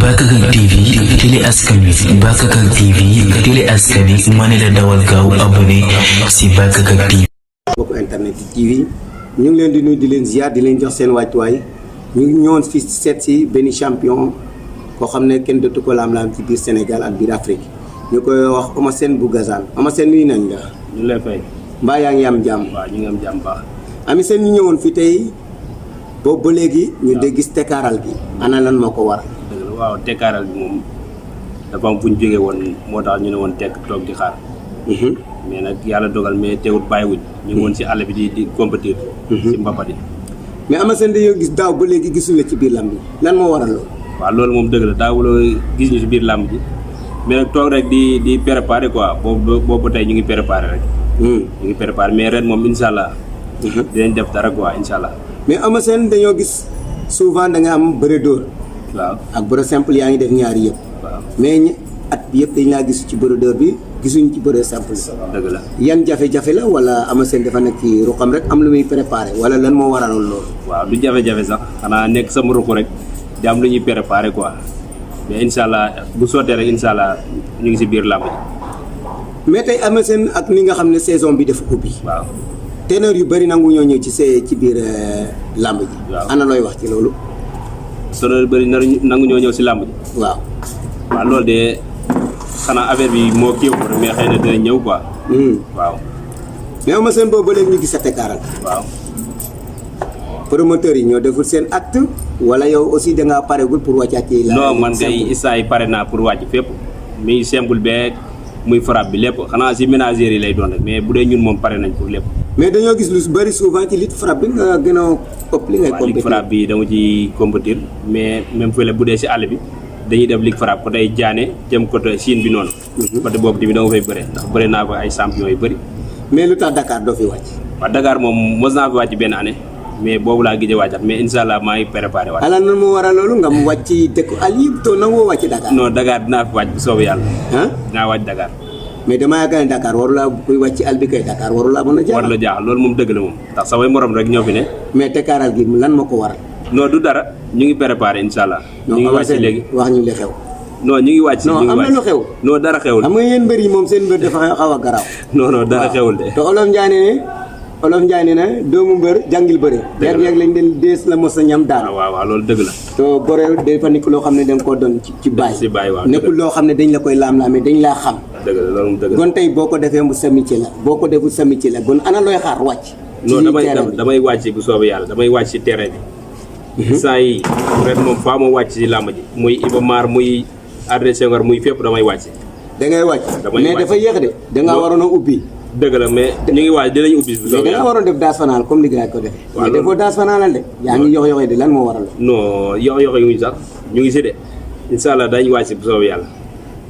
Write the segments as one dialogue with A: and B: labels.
A: Bakakak TV télé askan wi Bakakak TV télé askan wi ma ne la dawal gaaw abonné si Bakakak TV.
B: bokk internet TV ñu ngi leen di nuyu di leen ziar di leen jox seen wàccuwaay ñu ngi ñëwoon fi seet si benn champion koo xam ne kenn dootu ko laam-laam ci biir Sénégal ak biir Afrique ñu koy wax Eumeu Sène bu Gassane. Eumeu Sène nuyu nañ la.
C: ñu lay fay.
B: mbaa yaa ngi am jàmm.
C: waaw ñu ngi am jàmm baax.
B: Eumeu Sène ñu ñëwoon fi tey boobu ba léegi ñu de gis tekkaaral gi ana lan moo ko waral.
C: dëgg la waaw tekkaaral bi moom dafa am fu ñu jógee woon moo tax ñu ne woon tekk toog di xaar. mais nag yàlla dogal mais teewut bàyyiwuñ ñu ngi woon si àll bi di compétir. si mbapat yi.
B: mais Eumeu Sène dañoo gis daaw ba léegi gisuñ la ci biir lamb bi lan moo waral loolu.
C: waaw loolu moom dëgg la daawuloo gis ñu si biir làmb ji mais nag toog rek di préparer quoi boobu tey ñu ngi préparer rek. ñu ngi préparer mais ren moom incha allah. dinañ def dara quoi incha allah.
B: mais Eumeu Sène dañoo gis souvent da nga am bëre dóor.
C: waaw
B: ak bëre simple yaa ngi def ñaari yëpp.
C: waaw
B: mais at bi yëpp dañ laa gis ci bëre dóor bi gisuñ ci bëre simple.
C: dëgg la.
B: yan jafe-jafe la wala Eumeu Sène dafa nekk ci ruqam rek am lu muy préparé wala lan moo waraloon loolu.
C: waaw du jafe-jafe sax xanaa nekk sama ruq rek di am lu ñuy préparer quoi mais incha allah bu sottee rek incha allah ñu ngi si biir làmb ji.
B: mais tey Eumeu Sène ak ni nga xam ne saison bi dafa ubbi.
C: waaw
B: ténor yu bëri nangu ñoo ñëw ci biir làmb ji.
C: waaw
B: ana looy wax ci loolu.
C: sonal bëri nangu ñoo ñëw si làmb ji.
B: waaw.
C: waaw loolu de xanaa affaire bi moo kii ko mais xëy na dina ñëw quoi. waaw.
B: mais Eumeu Sène boobu ba léegi ñu gis sa tekkaaral.
C: waaw.
B: promoteurs yi ñoo deful seen acte wala yow aussi da ngaa paregul pour wàccaat ci.
C: non man kay instant yi pare naa pour wàcc fépp muy simple beeg muy frappe bi lépp xanaa si ménagères yi lay doon rek mais bu dee ñun moom pare nañ pour lépp.
B: mais dañoo gis lu bëri souvent ci lutte frappe bi nga gën a ëpp li ngay
C: waaw ligue frappe bi dama ci compétir mais même fële bu dee si àll bi dañuy def ligue frappe côté Diané jëm côté Chine bi noonu. côté boobu tamit dama fay bëre ndax bëre naa ko ay champion yu bëri.
B: mais lu tax Dakar doo fi wàcc.
C: waaw Dakar moom mos naa fi wàcc benn année mais boobu laa gëj a wàccat mais incha allah maa ngi préparé waat.
B: ala nan moo waral loolu nga mu wàcc ci dëkku àll yi te nangoo wàcc Dakar.
C: non Dakar dinaa fi wàcc bu soobee yàlla.
B: ah
C: dinaa wàcc Dakar.
B: mais damaa yaakaar ne Dakar warulaa kuy wàcc ci àll bi kay Dakar warulaa mën a jaar.
C: war la jaaxal loolu moom dëgg la moom ndax samay morom rek ñoo fi ne.
B: mais tekkaaral gi lan moo ko waral.
C: non du dara ñu ngi préparé incha allah. ñu ngi wàcc léegi
B: wax ñu li xew.
C: non ñu ngi wàcc.
B: non am na lu xew.
C: non dara xewul.
B: xam nga yéen mbër yi moom seen mbër dafa xaw a garaaw.
C: non dara xewul de.
B: te Olof Njaay ne na doomu mbër jàngil bëre. dëgg la yàgg lañ den dees la mos a ñam daal.
C: waaw loolu dëgg la.
B: te bëre dafa nekk loo xam ne da nga koo doon ci bàyyi.
C: si bàyyi waaw
B: nekkul loo xam ne dañ la koy laam-laamee dañ laa xam.
C: dëgg la loolu dëgg la
B: kon tey boo ko defee mu sa métier la boo ko deful sa métier la kon ana looy xaar wàcc.
C: non damay wàcc bu soobee yàlla damay wàcc si terrain bi. saa yi ren moom faa ma wàcc si làmb ji muy Iba Mar muy Adrien Senghor muy fépp damay wàcc.
B: da ngay wàcc mais dafa yéex de da ngaa waroon a ubbi.
C: dëgg la mais ñu ngi waaj dinañ ubbi bu soobee
B: mais da nga waroon def daas fanal comme li gars ko def.
C: waaw
B: mais defoo daas fanal de. yaa ngi yox de lan moo waral.
C: non yox yu ñu sax ñu ngi si de incha allah dañu wàcc bu soobee yàlla.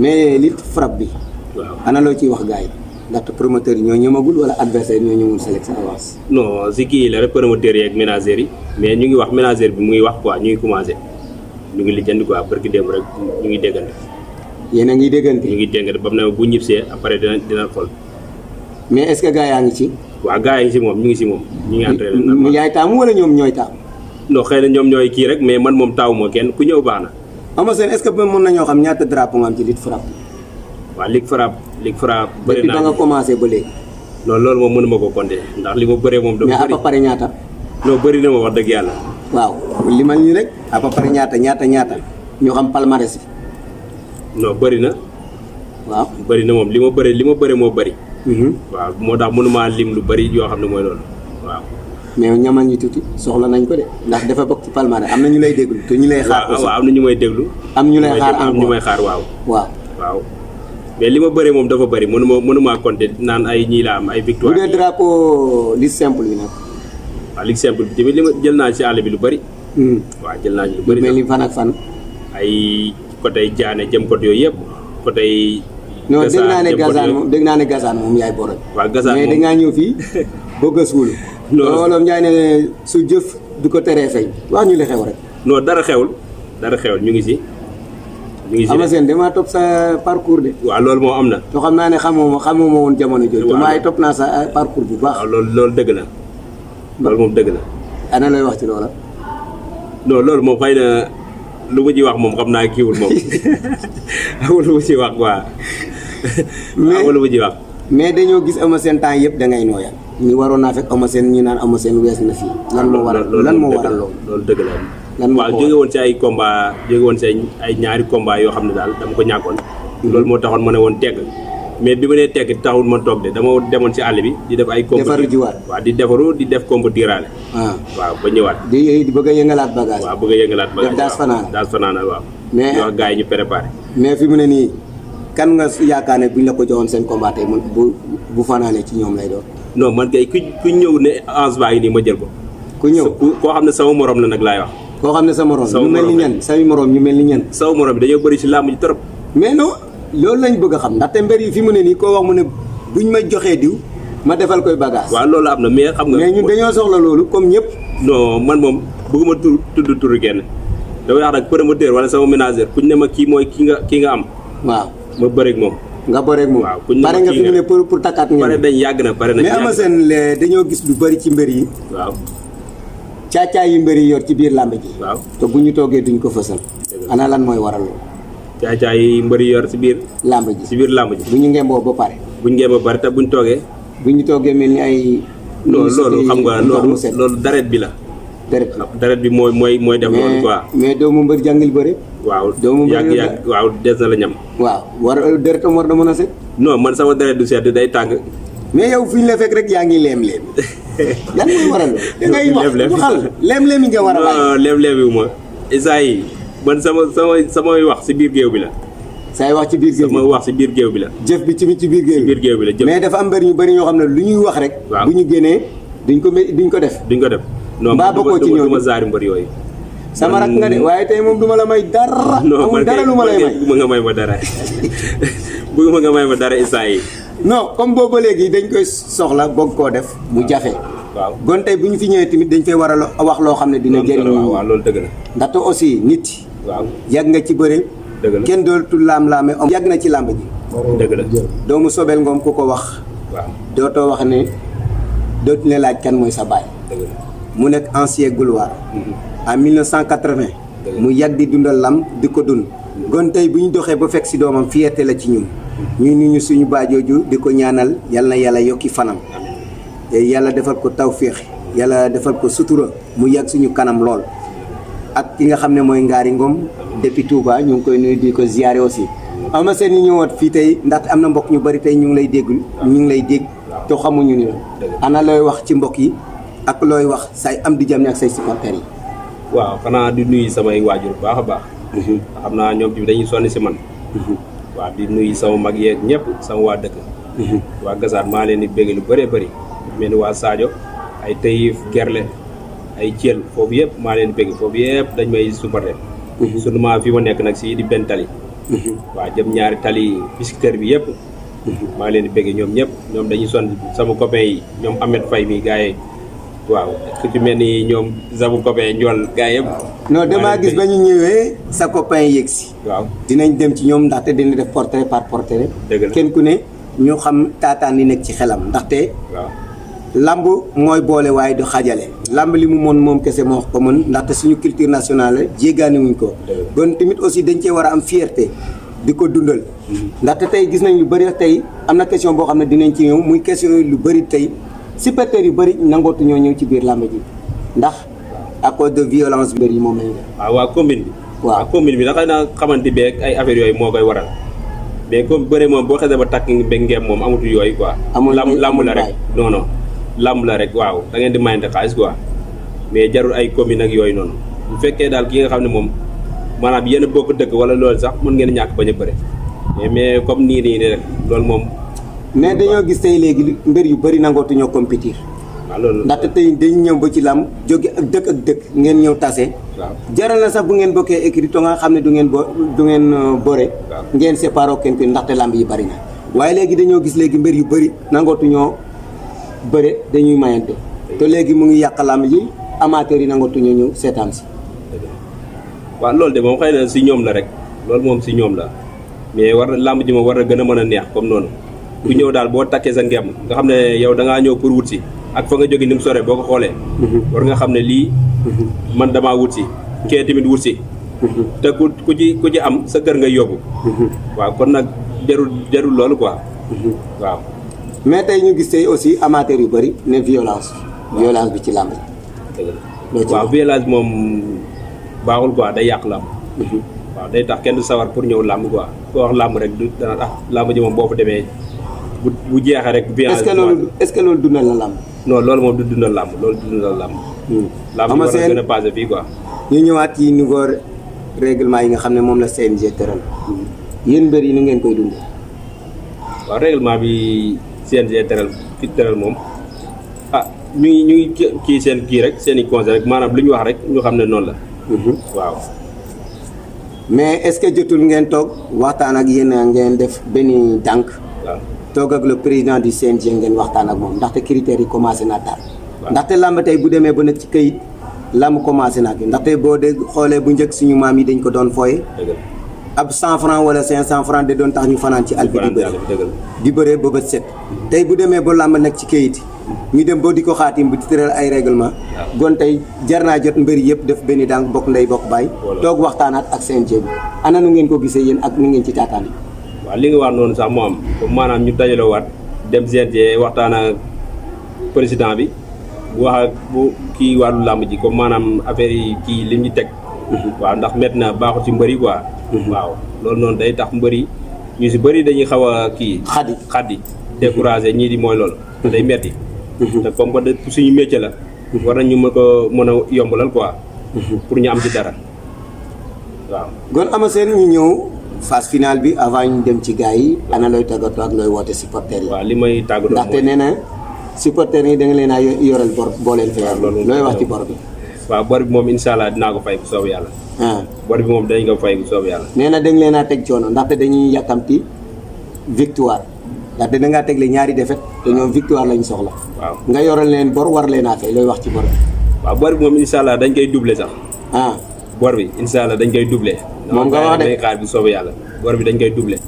B: mais lutte frappe bi.
C: waaw
B: ana loo ciy wax gars yi ndaxte promoteurs yi ñoo ñëmagul wala adversaire ñoo ñëmul sélection avance.
C: non si kii la rek promoteurs yi ak ménagères yi mais ñu ngi wax ménagère bi mu ngi wax quoi ñu ngi commencé ñu ngi lijjanti quoi barki démb rek ñu ngi déggante.
B: yéen a ngi déggante.
C: ñu ngi déggante ba mu ne bu ñibsee après dina xool.
B: mais est-ce que gars yaa ngi ci.
C: waaw gars yi ngi si moom ñu ngi si moom. ñu ngi entraîné
B: yaay taamu wala ñoom ñooy taamu.
C: non xëy na ñoom ñooy kii rek mais man moom taawu moo kenn ku ñëw baax na.
B: Eumeu Sène est-ce que mën nañoo xam ñaata drapeau nga am ci lutte frappe.
C: waaw ligue frappe bëri naa
B: ba nga commencé ba léegi.
C: non loolu moom mënuma ko compter ndax li ma bëree moom. dafa bëri
B: mais à peu près ñaata.
C: non bëri na ma wax dëgg yàlla.
B: waaw limal ñu rek à peu près ñaata ñu xam palmarès bi.
C: non bëri na.
B: waaw
C: bëri na moom li ma bëri moo bëri. waaw moo tax mënumaa lim lu bëri yoo xam ne mooy loolu waaw.
B: mais ñamal ñu tuuti soxla nañ ko de ndax dafa bokk ci palmarès am na ñu lay déglu te ñu lay xaar.
C: waaw am na ñu may déglu.
B: am ñu lay xaar
C: am ñu may xaar waaw.
B: waaw
C: mais li ma bëri moom dafa bëri mënumaa compter naan ay ñii la am ay victoire.
B: bu dee drapeau lutte simple bi nag.
C: waaw ligue simple bi tamit li ma jël naa ci àll bi lu bëri. waaw jël naa ci lu bëri.
B: mais li fan ak fan.
C: ay côté Diané jëm côté yooyu yëpp côté.
B: non dégg naa ne Gassane moom yaay borom.
C: waaw Gassane
B: mais da ngaa ñëw fii bëgg a suul. loolu Ndiaye ne su jëf du ko teree feeñ wax ñu li xew rek.
C: non dara xewul ñu ngi si.
B: Eumeu Sène damaa topp sa parcours de.
C: waaw loolu moo am na.
B: te xam naa ne xamoo ma woon jamono jooju. waaw waaye topp naa sa parcours bu baax.
C: waaw loolu dëgg la loolu moom dëgg la.
B: ana lay wax ci loola.
C: non loolu moom xëy na lu ma ci wax moom xam naa kiiwul moom amul lu ma ci wax quoi. amul lu ma ci wax.
B: mais dañoo gis Eumeu Sène temps yëpp da ngay nooyal. ñu waroon naa fekk Eumeu Sène ñu naan Eumeu Sène wees na fii. lan moo waral loolu.
C: loolu dëgg la.
B: lan moo
C: waaw jóge woon ci ay combat jóge woon ci ay ñaari combat yoo xam ne daal dama ko ñàkkoon. loolu moo taxoon ma ne woon tegg mais bi ma nee tekki taxul ma toog de dama demoon ci àll bi di def ay combat
B: defaru jiwaat
C: waaw di defaru di def combat diiraale waaw ba ñëwaat
B: di bëgg a yëngalaat bagage
C: waaw bëgg a yëngalaat bagage daas fanaanal waaw
B: mais
C: wax gars yi ñu préparé
B: mais fi mu ne nii kan nga yaakaar ne buñ la ko joxoon seen combat tey bu fanaanee ci ñoom lay doon
C: non man kay ku ñëw ne Ange baa ngi nii ma jël ko
B: ku ñëw
C: koo xam ne sama morom la nag laay wax
B: koo xam ne sa morom ñu mel ni ñan say morom ñu mel ni ñan
C: sama morom bi dañoo bëri ci làmb ji trop
B: mais non loolu lañ bëgg a xam ndaxte mbir yi fi mu ne nii koo wax mu ne buñ ma joxee diw ma defal koy bagage
C: waaw loolu am na mais xam nga
B: mais ñun dañoo soxla loolu comme ñëpp
C: non man moom bëgguma tudd turu kenn damay wax nag promoteur wala sama ménagère kuñ ne ma kii mooy kii nga am
B: waaw
C: ma bëreeg moom
B: nga bëreeg moom
C: waaw
B: pare nga fi mu ne pour takkaat ngeen
C: pare dañ yàgg na pare nañ
B: mais Eumeu Sène dañoo gis lu bëri ci mbër yi
C: waaw
B: caacaay yu mbër yi yor ci biir làmb ji
C: waaw
B: te bu ñu toogee duñ ko fësal ana lan mooy waral loolu
C: caacaay yi mbëri yor si biir
B: làmb ji
C: si biir làmb ji
B: bu ñu ngemboo ba pare
C: buñ ngemboo ba pare te buñ toogee
B: bu ñu toogee mel ni ay
C: loolu xam nga loolu daret bi la daret bi mooy def loolu quoi
B: mais doomu mbër jàngil bëre
C: waaw
B: doomu mbër
C: yàgg waaw des na la ñam
B: waaw deretam war na mën a set
C: non man sama deret du sedd day tàng
B: mais yow fi ñu la fekk rek yaa ngi leem-leem lan mooy waral da ngay wax waxal leem-leem yi nga war a
C: non leem-leem yi ma isa yi man samay wax si biir géew bi la
B: say wax ci biir géew bi
C: sama wax si biir géew bi la
B: jëf bi ci biir géew
C: bi la jëf
B: mais dafa am mbër ñu bëri ñoo xam ne lu ñuy wax rek bu ñu génnee duñ ko def
C: non
B: mbaa bokkoo ci ñoom
C: duma zaari mbër yooyu
B: sama rak nga de waaye tey moom duma la may dara amul dara lu ma lay may
C: bëgguma nga may ma dara bëgguma nga may ma dara isa yi
B: non comme boobu ba léegi dañ koy soxla bëgg koo def mu jafe
C: waaw
B: gon tey bu ñu fi ñëwee tamit dañ fay war a wax loo xam ne dina jëriñ
C: waaw loolu dëgg la
B: ndaxte aussi nit
C: waaw
B: yàgg nga ci bëre
C: dëgg la
B: kenn dootul laam-laame om yàgg na ci làmb ji
C: dëgg la
B: doomu Sobel Ngom ku ko wax
C: waaw
B: dootoo wax ne dootu ne laaj kan mooy sa baay
C: dëgg la
B: mu nekk ancien gloire en 1980 mu yàgg di dundal lam di ko dund gon tey bu ñu doxee ba fekk si doomam fierté la ci ñun ñu suñu baajooju di ko ñaanal yal na yàlla yokki fanam yàlla defal ko tawféex yàlla defal ko sutura mu yàgg suñu kanam lool ak ki nga xam ne mooy Ngari Ngom depuis Touba ñu ngi koy nuyu di ko ziyaare aussi Eumeu Sène ñu ñëwaat fii tey ndaxte am na mbokk ñu bari tey ñu ngi lay dégg te xamuñu ni la ana looy wax ci mbokk yi ak looy wax say am di jàmm ak say supporters yi
C: waaw xanaa di nuyu samay waajur baax a baax xam naa ñoom tamit dañuy sonni si man waaw di nuyu sama mag yeeg ñëpp sama waa dëkk waa Gassane maa leen di bégg lu bëree bëri mel ni waa Sadio ay Taïf Gerle ay Thiel foofu yëpp maa leen di bégg foofu yëpp dañ may supporté surtout maa fi ma nekk nag si di benn tali waaw jëm ñaari tali biscuiterie bi yëpp maa leen di bégg ñoom ñëpp ñoom dañuy sonn sama copain yi ñoom Ahmed Faye mi gars yi waaw ku ci mel ni ñoom Zabou copain Ndiol gars yëpp
B: non damaa gis ba ñu ñëwee sa copain yëg si
C: waaw
B: dinañ dem ci ñoom ndaxte dina def portrait par portrait kenn ku ne ñu xam taataan li nekk ci xelam ndaxte
C: waaw
B: lamb mooy boole waaye du xajale lamb li mu mën moom kese moo ko mën ndaxte suñu culture nationale jéggaani wuñ ko kon tamit aussi dañ cee war a am fierté di ko dundal ndaxte tey gis nañ lu bëri tey am na question boo xam ne dinañ ci ñëw muy question lu bëri tey supporters yu bëri nangootu ñoo ñëw ci biir lamb ji ndax à cause de violence mbir yi moom lañu def
C: waa commune bi
B: waaw
C: commune bi ndax naa xamante beeg ay affaires yooyu moo koy waral mais comme bëre moom boo xasee ba takk mbéy ngeem moom amatul yooyu quoi lamb la rek non lamb la rek waaw da ngeen di mayante xaalis quoi mais jarul ay commune ak yooyu noonu bu fekkee daal ki nga xam ne moom maanaam yéen a bokk dëkk wala loolu sax mën ngeen ñàkk bañ a bëre mais comme nii rek loolu moom
B: mais dañoo gis tey léegi mbir yu bëri nangootu ñoo compétir
C: waaw loolu
B: ndaxte tey dañu ñëw ba ci lam jóge ak dëkk ngeen ñëw tase
C: waaw
B: jaral na sax bu ngeen bokkee écrit to nga xam ne du ngeen bore ngeen séparé kenn ku ndaxte lamb yi bëri na waaye léegi dañoo gis léegi mbir yu bëri nangootu ñoo bëre dañuy mayante te léegi mu ngi yàq lamb yi amateurs yi nangootu ñoo ñëw seetaan si
C: waaw loolu de moom xëy na si ñoom la rek loolu moom si ñoom la mais war na lamb ji moom war na gën a mën a neex comme noonu ku ñëw daal boo takkee sa ngemb nga xam ne yow da ngaa ñëw pour wut si ak fa nga jóge ni mu sore boo ko xoolee war nga xam ne lii man damaa wut si kee tamit wut si te ku ci am sa kër nga yóbbu waaw kon nag jarul loolu quoi waaw
B: mais tey ñu gis tey aussi amateur yu bëri ne violence bi ci làmb
C: waaw violence moom baaxul quoi day yàq làmb waaw day tax kenn du sawar pour ñëw làmb quoi ko wax làmb rek du dana làmb ji moom boo fa demee bu jeexee rek violence
B: est-ce que loolu dundal la làmb
C: non loolu moom du dundal làmb loolu du dundal làmb làmb war a gën a passé fii quoi
B: ñu ñëwaat ci niveau règlement yi nga xam ne moom la CNG tëral yéen mbër yi ni ngeen koy dund
C: waaw règlement bi CNG tëral moom ñu ngi kii seen kii rek seen i conseil rek maanaam lu ñu wax rek ñu xam ne noonu la waaw
B: mais est-ce que jotul ngeen toog waxtaan ak yéen ngeen def benn dànk
C: waaw
B: toog ak le président du CNG ngeen waxtaan ak moom ndaxte critères yi commencé naa taal ndaxte làmb tey bu demee ba nekk ci këyit làmb commencé naa ki ndaxte boo dégg xoolee bu njëkk suñu maam yi dañ ko doon fooye ab 100 francs wala 500 francs de doon tax ñu fanaan ci àll bi di bëree ba bët set tey bu demee ba làmb nekk ci këyit ñu dem boo di ko xaatim bu di tëral ay règlement gon tey jar naa jot mbëri yëpp def benn dànk bokk ndey bokk baay toog waxtaanaat ak CNG bi ana nu ngeen ko gisee yéen ak nu ngeen ci taataan yi
C: waaw li nga wax noonu sax moo am comme maanaam ñu dajaloo waat dem CNG waxtaan ak président bi wax ak bu kii wàllu làmb ji comme maanaam affaire yi kii li ñu teg waaw ndax métti na baaxul ci mbëri quoi waaw loolu noonu day tax mbëri ñu si bëri dañuy xaw a kii xaddi découragé ñii di mooy loolu te day metti te comme que suñu métier la war nañu mën a yombalal quoi pour ñu am ci dara waaw
B: gon ama seen ñu ñëw phase finale bi avant ñu dem ci gars yi ana looy tàggatoo ak looy woote supporters yi
C: waaw li may tàggatoo
B: ndaxte nee na supporters yi da nga leen a yoral bor boo leen fayal looy wax ci bor bi
C: waaw bor bi moom incha allah dinaa ko fay bu soob yàlla bor bi moom dañ ko fay bu soob yàlla
B: nee na da nga leen a teg coono ndaxte dañuy yàkkamti victoire ndaxte da ngaa tegle ñaari défaite te ñoom victoire lañ soxla
C: waaw
B: nga yoral leen bor war leen a fay looy wax ci bor bi
C: waaw bor bi moom incha allah dañ koy doubler sax bor bi incha allah dañ koy doubler
B: moom nga wax de
C: dañ xaar bu soob yàlla bor bi dañ koy doubler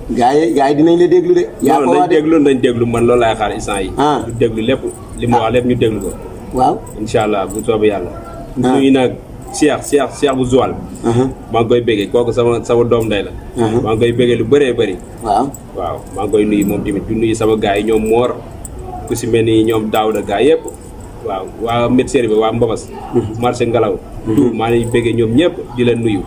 B: gars yi dinañ la déglu de yaa ko wax de
C: dañ déglu man loolu laay xaar instant yi ñu déglu lépp li ma wax lépp ñu déglu ko
B: waaw
C: incha allah bu soobee yàlla nuyu nag Cheikh bu Joal maa ngi koy béggee kooku sama doom ndey la maa ngi koy béggee lu bëree bëri waaw maa ngi koy nuyu moom tamit du nuyu sama gars yi ñoom Moor ku si mel ni ñoom Daouda gars yëpp waaw waa médecin bi waa Mbabas marché Ngalaw maa ngi béggee ñoom ñëpp di leen nuyu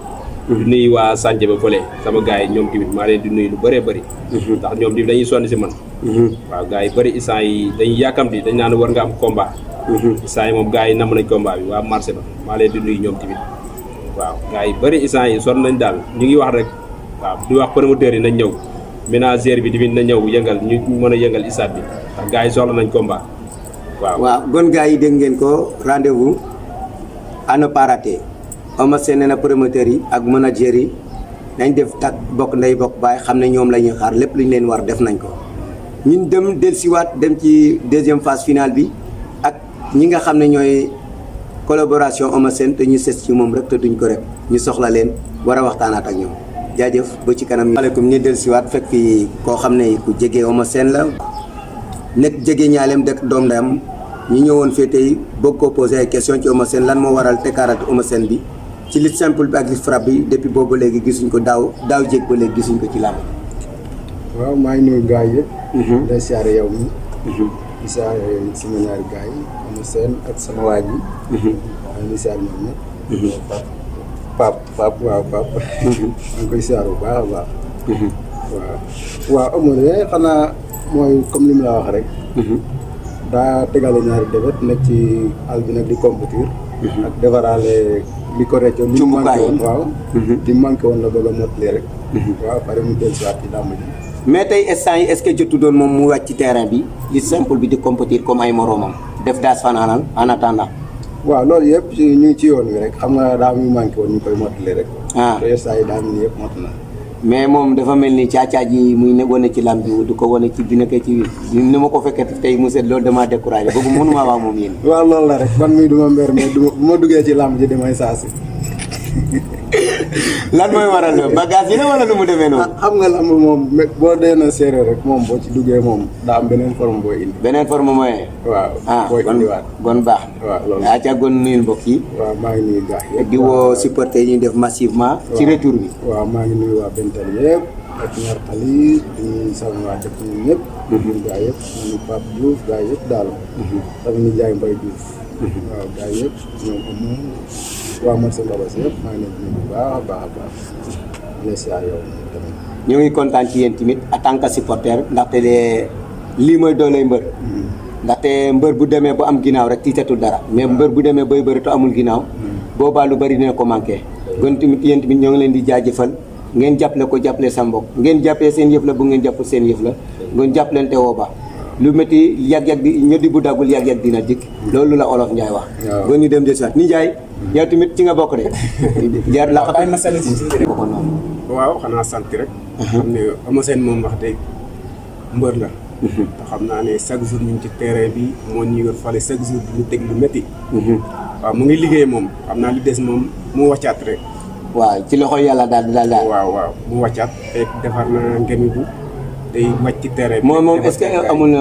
C: du nuyu waa Sànce ba fële sama gars yi ñoom tamit maa leen di nuyu lu bëree bëri ndax ñoom tamit dañuy sonn si man waaw gars yi bëri instant yi dañuy yàkkamti dañ naan war nga am combat instant yi moom gars yi nam nañ combat bi waa marché ba maa leen di nuyu ñoom tamit waaw gars yi bëri instant yi sonn nañ daal ñu ngi wax rek waaw di wax promoteurs yi nañ ñëw ménagère bi tamit na ñëw yëngal ñu mën a yëngal stade bi ndax gars yi soxla nañ combat waaw
B: gon gars yi dégg ngeen ko rendez-vous à ne pas rater Eumeu Sène nee na promoteurs yi ak managers yi nañ def tak bokk ndey bokk baay xam ne ñoom la ñuy xaar lépp lu ñu leen war def nañ ko ñun dem ci deuxième phase finale bi ak ñi nga xam ne ñooy collaboration Eumeu Sène te ñu ses ci moom rek te duñ ko rek ñu soxla leen war a waxtaanaat ak ñoom jaajëf ba ci kanam. maaleykum ñu dellusiwaat fekk fi koo xam ne ku jege Eumeu Sène la nekk jege ñaaleem dëkk doom ndeyam ñu ñëwoon fii tey bëgg ko posé ay question ci Eumeu Sène lan moo waral tekkaarat Eumeu Sène bi ci lutte simple bi ak lutte frappe bi depuis boobu léegi gisuñ ko daaw jéeg ba léegi gisuñ ko ci làmb.
D: waaw maa ngi nuyu gars yi yëpp. day siyaare yow mi di siyaare sama ñaari gars yi Eumeu Sène ak sama waaj yi. maa ngi siyaare ñoom ñëpp. Pape waaw Pape. maa ngi koy siyaare bu baax a baax. waaw Eumeu de xanaa mooy comme li mu la wax rek. daa tegale ñaari défaite nekk ci àll bi nag di compétir. ak defaraale li ko recco li mu manqué woon waaw. li mu manqué woon la bëgg a mottali rek. waaw pare mu dellusiwaat ci làmb ji.
B: mais tey instant yi est-ce que jotu doon moom mu wàcc ci terrain bi li simple bi di compétir comme ay moroomam def daas fanaanal en attendant.
D: waaw loolu yëpp ñu ngi ci yoon wi rek xam nga daa muy manqué woon ñu koy mottali rek. te instant yi daa mel ni yëpp mot na.
B: mais moom dafa mel ni caacaaj yi muy ne wane ci làmb bi du ko wane ci bi nekkee ci ni ma ko fekkee tey mu seet loolu damaa découragé boobu mënumaa wax moom yéen.
D: waaw loolu la rek man mii du ma mber mais bu ma duggee ci làmb ji damay saasi.
B: lan mooy waral loolu bagage yi la wala nu mu demee noonu.
D: xam nga lamb moom boo dee na séeréer rek moom boo ci duggee moom daa am beneen forme booy indi.
B: beneen forme mooy.
D: waaw booy indiwaat.
B: gon baax.
D: waaw loolu
B: yaa ca gon nuyul mbokk yi.
D: waaw maa ngi nuyu gars yëpp.
B: di woo supporter yi ñuy def massivement. ci retour bi.
D: waaw maa ngi nuyu waa Bentali yëpp ak ñaar xali di sama waa dëkk ñun ñëpp. ñun gars yëpp ma ni Pape Diouf gars yëpp daal. sama ni Ndiaye Mbaye Diouf. waaw gars yëpp ñoom amul waa Marché Mbabas yëpp maa ngi leen di nuyu bu baax a baax a baax. merci yow tamit.
B: ñu ngi kontaan ci yéen tamit en tant que supporter ndaxte lii mooy dooley mbër. ndaxte mbër bu demee ba am ginnaaw rek tiitatul dara mais mbër bu demee bay bëri te amul ginnaaw. boobaa lu bëri dina ko manqué. kon tamit yéen tamit ñoo ngi leen di jaajëfal ngeen jàppale ko jàppale sa mbokk ngeen jàppee seen yëf la bu ngeen jàpp seen yëf la ngeen jàppalante woo ba lu métti yàgg-yàgg di ñoddi bu daggul yàgg-yàgg dina dikk loolu la olof Ndiaye wax. waaw ba ñu dem de soit ni Ndiaye yow tamit ci nga bokk de. jaar la
E: ay masala si
B: ko noonu.
E: waaw xanaa sant rek. xam ne Eumeu Sène moom wax dëgg mbër la. te xam naa ne chaque jour ñu ngi ci terrain bi moo ñu yor fale chaque jour di ñu teg lu métti. waaw mu ngi liggéey moom xam naa li des moom mu wàccaat rek.
B: waaw ci loxo yàlla daal di daal.
E: waaw mu wàccaat te defar na ngemi bu day wàcc ci terrain bi.
B: moom est-ce que amul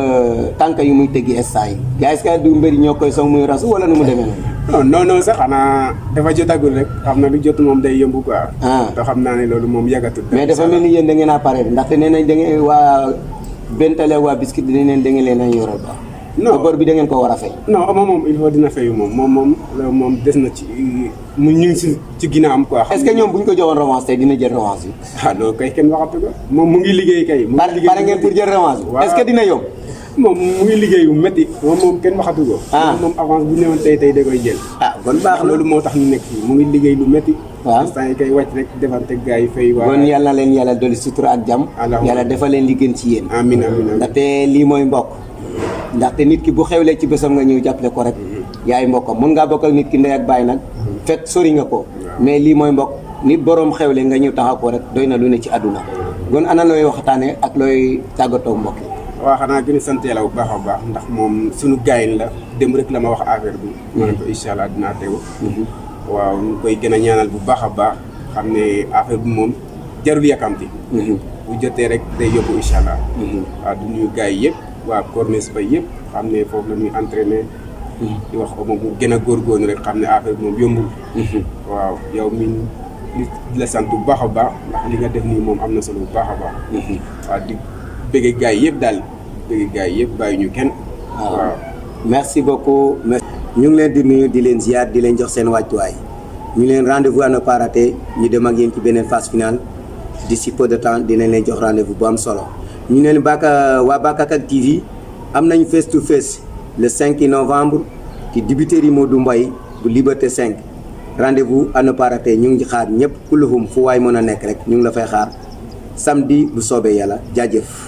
B: tànk yu muy teggi instant yi. yaa est-ce que du mbëri ñoo koy song muy rasu wala nu mu demee noonu.
E: non sax xanaa dafa jotagul rek xam na lu jot moom day yëmbu quoi. te xam naa ne loolu moom yàggatul.
B: mais dafa mel ni yéen da ngeen a pare ndaxte nee nañ da ngeen waa Bentale waa Biscuit dinañ leen da ngeen leen a yoral ba.
E: non
B: bor bi da ngeen ko war a fay.
E: non moom il faut dina fayu moom des na ci mu ñu ngi ci ginnaawam quoi.
B: est-ce que ñoom bu ñu ko joxoon revanche tey dina jël revanche bi.
E: loolu kay kenn waxatu ko moom mu ngi liggéey kay. mu ngi liggéey
B: pare ngeen pour jël revanche bi. est-ce que dina yomb.
E: moom mu ngi liggéey bu métti moom kenn waxatu ko. moom avance bu ñëwoon tey da koy jël.
B: kon baax
E: loolu moo tax ñu nekk fii mu ngi liggéey lu métti.
B: waaw
E: instant yi kay wàcc rek defante gars yi fay. waa
B: kon yàlla na leen yàlla dolli sutura ak jàmm. yàlla defal leen li gën ci yéen.
E: amiin amiin
B: ndaxte lii mooy mbokk. ndaxte nit ki bu xewlee ci bésam nga ñëw jàppale ko rek. yaay mbokkam mën ngaa bokk ak nit ki ndey ak baay nag. fekk sori nga ko. mais lii mooy mbokk nit boroom xewle nga ñëw taxaw ko rek doy na lu ne ci àdduna. kon ana looy waxtaanee ak looy tàggatoo mbokk yi.
E: waaw xanaa gën a sant yàlla bu baax a baax ndax moom suñu gaayin la dem rek la ma wax affaire bi. ma ne ko incha allah dinaa teew. waaw ñu koy gën a ñaanal bu baax a baax xam ne affaire bi moom jarul yàkkamti. bu jotee rek day yóbbu incha allah. waaw du nuyu gars yi yëpp waa Corniche ba yëpp xam ne foofu la ñuy entraîné. di wax ko moom bu gën a góorgóorlu rek xam ne affaire bi moom yombul. waaw yow mi di la sant bu baax a baax ndax li nga def nii moom am na solo bu baax a baax. waaw di bëgg gars yi yëpp daal bëgg gars yi yëpp bàyyi ñu kenn. waaw
B: merci beaucoup. ñu ngi leen di nuyu di leen ziar di leen jox seen wàccuwaay ñu leen rendez-vous à ne pas rater ñu dem ak yéen ci beneen phase finale d'ici peu de temps dinañ leen jox rendez-vous bu am solo ñu leen waa Bakakak TV am nañ face to face le 5 novembre ci dibiteri Modou Mbaye bu Liberté 5 rendez-vous à ne pas rater ñu ngi xaar ñëpp kulluhum fu waay mën a nekk rek ñu ngi la fay xaar samedi bu soobee yàlla jaajëf.